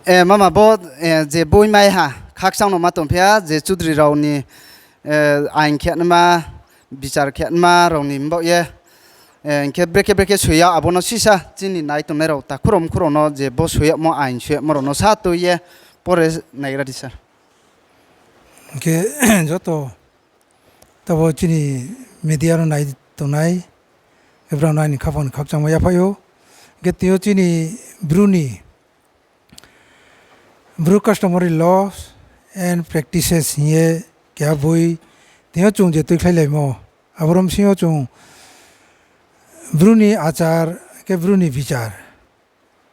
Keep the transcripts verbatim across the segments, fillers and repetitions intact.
E, mama bo, e, je boi mai ha, khakchang no ma tongphi ha, je chudri rao ni, e, ain khe nma, bichar khe nma rao ni baoh ye, e, hing khe brekhe brekhe soi ya, abo no sisa chini nai tongnai rao, takhu rao mkhu rao no je bo soi yagmo, ain soi yagmo rao no sa tui ye pore naigra di sir. Hing khe joto tabo chini media no nai tongnai, khe brao no aini khaphang ni khakchangmo yaphaih ou. Hing khe tini yo chini Bru ni Bru Customary Laws and Practices hing ye keha boi tini yo chung je tuikhlailaimo, abo rom sing yo chung Bru ni achar, khe Bru ni bichar,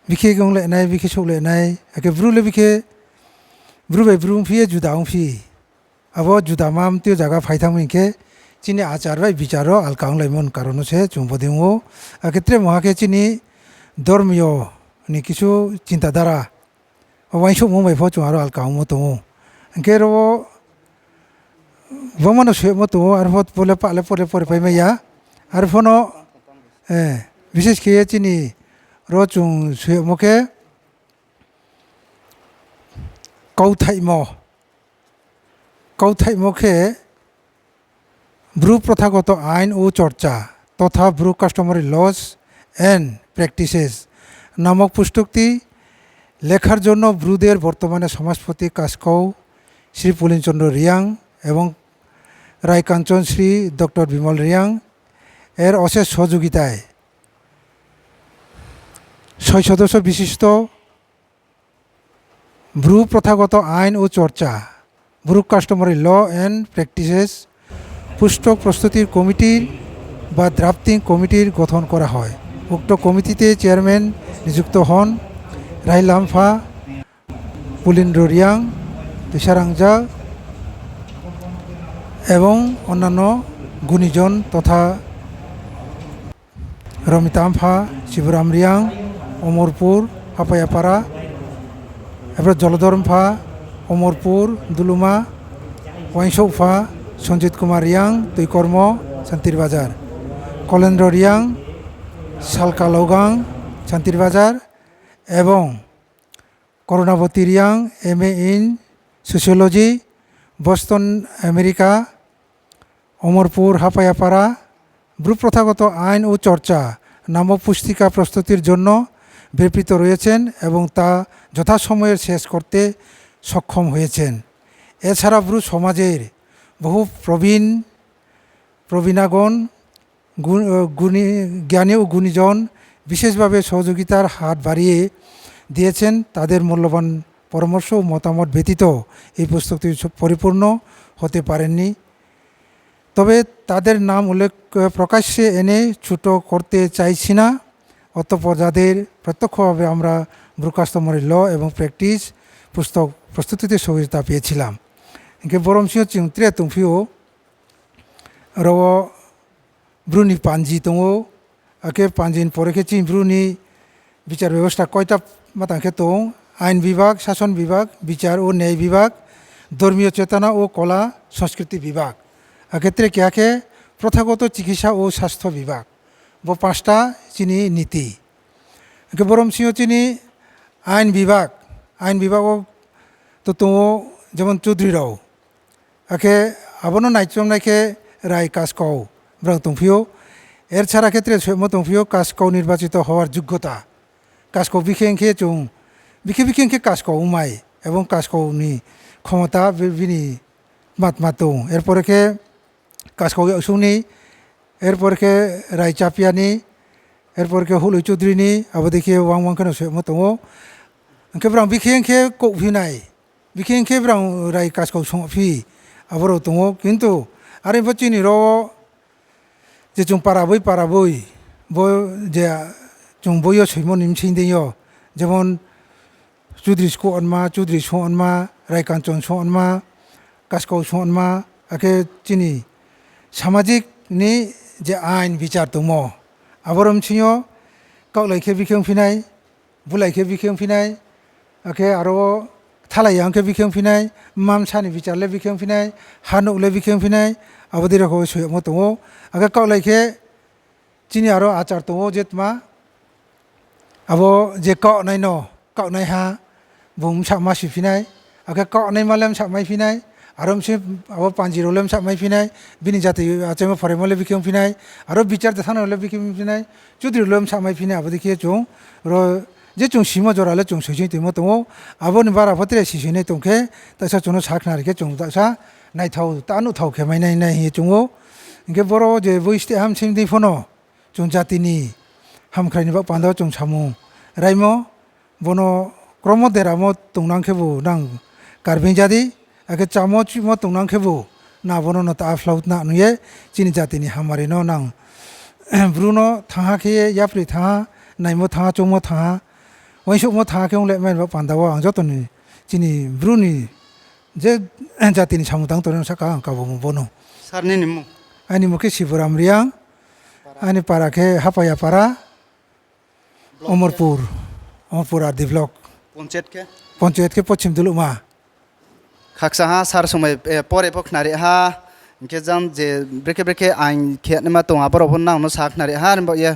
bikhe ong le nai, bikhe souh le nai, akhe Bru le bikhe, Bru bai Bru ongphi ye juda ongphi. Abo juda ma mtui yo zaga phai thanng mi hing khe, chini achar bai bichar wo alka onglaimo ni karon no se chung bodei ong ou. Akhe tre mungha khe chini dormiyo ni kisu chinta dara, uaingsouhmo bai pho chung aro alka ongmo tong ou. Hing khe ro wo bangma no soi yagmo tong ou, arpho bo le pah le pore pore pai mai ya. Arpho no, e, bises khe ye chini ro chung soi yagmo khe kauthaihmo, kauthaihmo khe Bru প্রথাগত আইন ও চর্চা তথা Bru Customary Laws and Practices নামক পুস্তকটি লেখার জন্য ব্রুদের বর্তমানে সমাজপতি কাস্কৌ শ্রী পুলিন চন্দ্র রিয়াং এবং রায়কাঞ্চন শ্রী ডক্টর বিমল রিয়াং এর অশেষ সহযোগিতায় ছয় সদস্য বিশিষ্ট ব্রু প্রথাগত আইন ও চর্চা, Bru Customary Law and Practices পুস্তক প্রস্তুতির কমিটির বা ড্রাফটিং কমিটির গঠন করা হয়। উক্ত কমিটিতে চেয়ারম্যান নিযুক্ত হন রাইলামফা পুলিন্দ্র রিয়াং, তুষারাংজা এবং অন্যান্য গুণীজন তথা Romita mpha, Siburam Riang, Omorpur, Hapaiapara, এবার জলধর mpha, Omorpur, Duluma, Waisok mpha, Sanjit Kumar Riang, Tuikormo, Santir Bazar, Kolendro Riang, Salka Logang, Santir Bazar, এবং করুণাবতী Reang, M A in Sociology, Boston, America, Amarpur হাপায়াপাড়া, ব্রু প্রথাগত আইন ও চর্চা নামক পুস্তিকা প্রস্তুতির জন্য ব্যাপৃত রয়েছেন এবং তা যথাসময়ে শেষ করতে সক্ষম হয়েছেন। এছাড়া ব্রু সমাজের বহু প্রবীণ, প্রবীণাগণ, গুণ-, আহ, গুণী, জ্ঞানী ও গুণীজন বিশেষভাবে সহযোগিতার হাত বাড়িয়ে দিয়েছেন। তাদের মূল্যবান পরামর্শ ও মতামত ব্যতীত এই পুস্তকটি স-, পরিপূর্ণ হতে পারেনি। তবে তাদের নাম উল্লেখ, আহ, প্রকাশ্যে এনে ছোট করতে চাইছি না। অতঃপর যাদের প্রত্যক্ষভাবে আমরা ব্রু কাস্টমারি ল এবং প্র্যাকটিস পুস্তক প্রস্তুতিতে সহযোগিতা পেয়েছিলাম। Hing khe borom sing yo chung tre tongphi ou, aro wo Bru ni panji tong ou, akhe panji ni pore khe chini Bru ni bichar bebosta koita ma tang khe tong, আইন বিভাগ, শাসন বিভাগ, বিচার ও ন্যায় বিভাগ, ধর্মীয় চেতনা ও কলা সংস্কৃতি বিভাগ, akhe tre keha khe প্রথাগত চিকিৎসা ও স্বাস্থ্য বিভাগ. Bo পাঁচটা chini niti. Akhe borom sing yo chini আইন বিভাগ, আইন বিভাগ wo to tong ou, যেমন Chowdhury rao. Akhe abo no naichomnai khe rai kaskau brao tongphi ou. এছাড়া khe tre soimo tongphi ou, kaskau নির্বাচিত হওয়ার যোগ্যতা. Kaskau bikhe ong khe chung, bikhe bikhe ong khe kaskau ongmai, এবং kaskau ni ক্ষমতা bi-, bini matma tong. এরপরে khe kaskau yaksung ni, এরপরে khe rai chapia ni, এরপরে khe Huloi Chaudhury ni, abo dei khe wang wang khe no soimo tong ou. Hing khe brao bikhe ong khe kouhphi nai, bikhe ong khe brao rai kaskau songphi, abo rao tong ou. কিন্তু are pho chini ro wo je chung para boi para boi, bo je chung boi yo soimo ni bsing deing yo, যেমন চৌধুরী songma, চৌধুরী songma, রায়কাঞ্চন songma, kaskau songma, akhe chini সামাজিক ni je আইন বিচার tongmo, abo rom sing yo kaohlai khe bikhe ongphi nai, bulai khe bikhe ongphi nai, akhe aro thalai ya ong khe bikhe ongphi nai, mma bsa ni bichar le bikhe ongphi nai, hanouh le bikhe ongphi nai, abo dei rao khe soimo tong ou. Akhe kaohlai khe chini aro achar tong ou je tma, abo je kaohnai no, kaohnaiha, bung bsa ma si phi nai, akhe kaoh naima le bsa mai phi nai, aro bsi abo panji rao le bsa mai phi nai, bini jati achaimo pharaimo le bikhe ong phi nai, aro bichar de thanng nai rao le bikhe ong phi nai, chudri rao le bsa mai phi nai, abo dei khe chung ro je chung simo jora le chung soisoi toimo tong ou, abo ni bara pho tre sisoi nai tong khe, taohsa chung no sakhnari khe chung taohsa naithao, ta nuhthao khe mai nai nai hing ye chung ou. Hing khe boro je bo state ham sim dei pho no, chung jati ni hamkrai ni baoh panda wo chung samung raimo, bo no kromo deramo tongnang khebu nang karbeing ja di, akhe chámo chuhmo tongnang khebu nang bo no no ta phlao na nung ye chini jati ni hamari no nang Bru no thanng ha khe ye yapri thanng ha, naimo thanng ha, choungmo thanng ha, uaingsouhmo thanng ha khe ong le mai ni baoh panda wo ang joto ni chini Bru ni je jati ni samung tang tongnai no sahka ang kabo mung bo no. Sir, nini mmung? Aini mmung khe Siburam Reang, aini para khe Hapaya para, Omorpur, Omorpur R D block. Panchayat khe Poschim Duluhma. Khakchang ha sir, somoi pore pho khnari ha, hing khe jang je brekhe brekhe ain khe naima tong abo rao pho nang no sakhnari ha, abo ye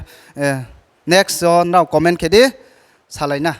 next wo nrao comment khe di, salai na.